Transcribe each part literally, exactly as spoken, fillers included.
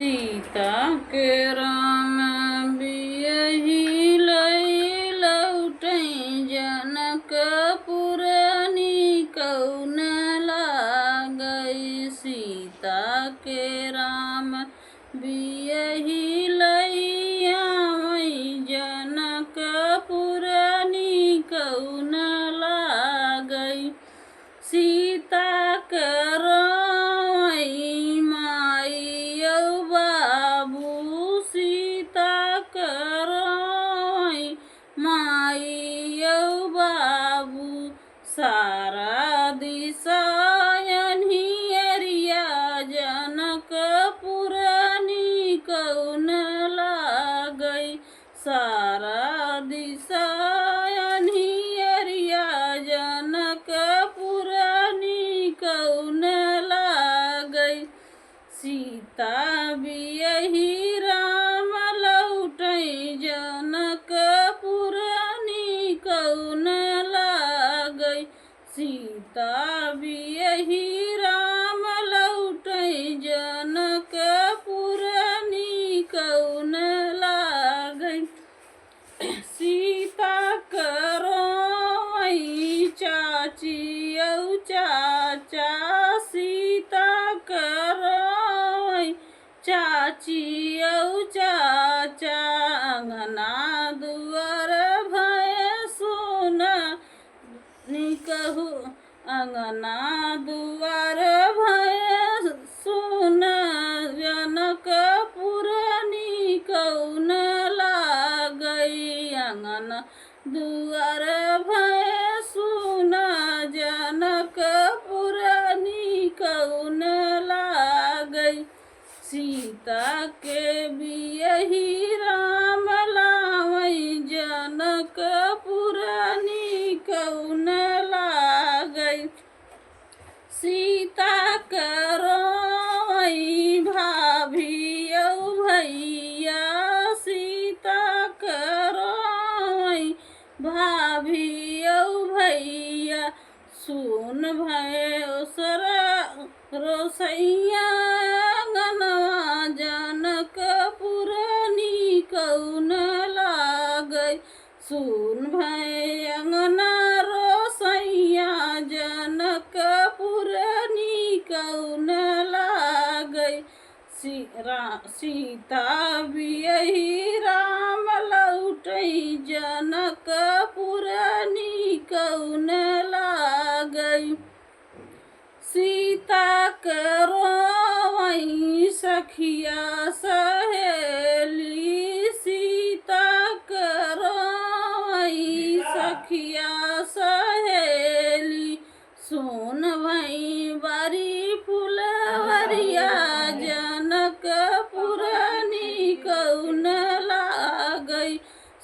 सीता के राम बियही लई लौटई जनकपुर, निकउन लागई। सीता के राम बियही लई आवई जनकपुर, निकउन लागई। सीता के रोई माई अउ बाबू, सीता के रोई माई अउ बाबू। सारा दिसा अन्हियरिया जनकपुर, निकउन लागई। सारा दिसा अन्हियरिया जनकपुर, निकउन लागई। सीता बियही राम लौटई जनकपुर, निकउन लागई। सीता बियही राम लौटई जनकपुर, निकउन लागई। सीता के रोई चाची अउ चाचा, सीता के रोई चाची अउ चाचा। अंगना दुआर भए सुन, निकहु अंगना दुआर भए सुन, जनकपुर निकउन लागई। अंगना दुआर भए सुन, जनकपुर निकउन लागई। सीता के बियही राम लावई, जनकपुर निकउन लागई। सीता के रोई भाभी अउ भइया, सीता के रोई भाभी अउ भइया। सुन भए ओसर रोसइया, अंगनवा जनकपुर निकउन लागई। सुन भए अंगना रोसइया, जनकपुर निकउन लागई। सी-, रा-, सीता बियही राम लौटई, जनकपुर निकउन लागई। सीता के रोवई सखिया सहेली, सीता के रोवई सखिया सहेली। सुन भई बारी फुलवरिया, जनकपुर निकउन लागई।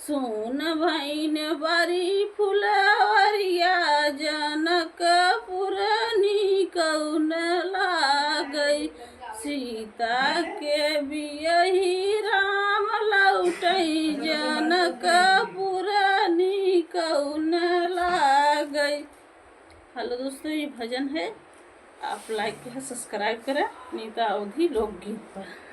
सुन भइन बारी फुलवरिया, जनकपुर निकउन लागई। सीता के बियही राम लौटई, जनकपुर निकउन लागई। हेलो दोस्तों, ये भजन है, आप लाइक करें, सब्सक्राइब करें नीता अवधी लोकगीत पर।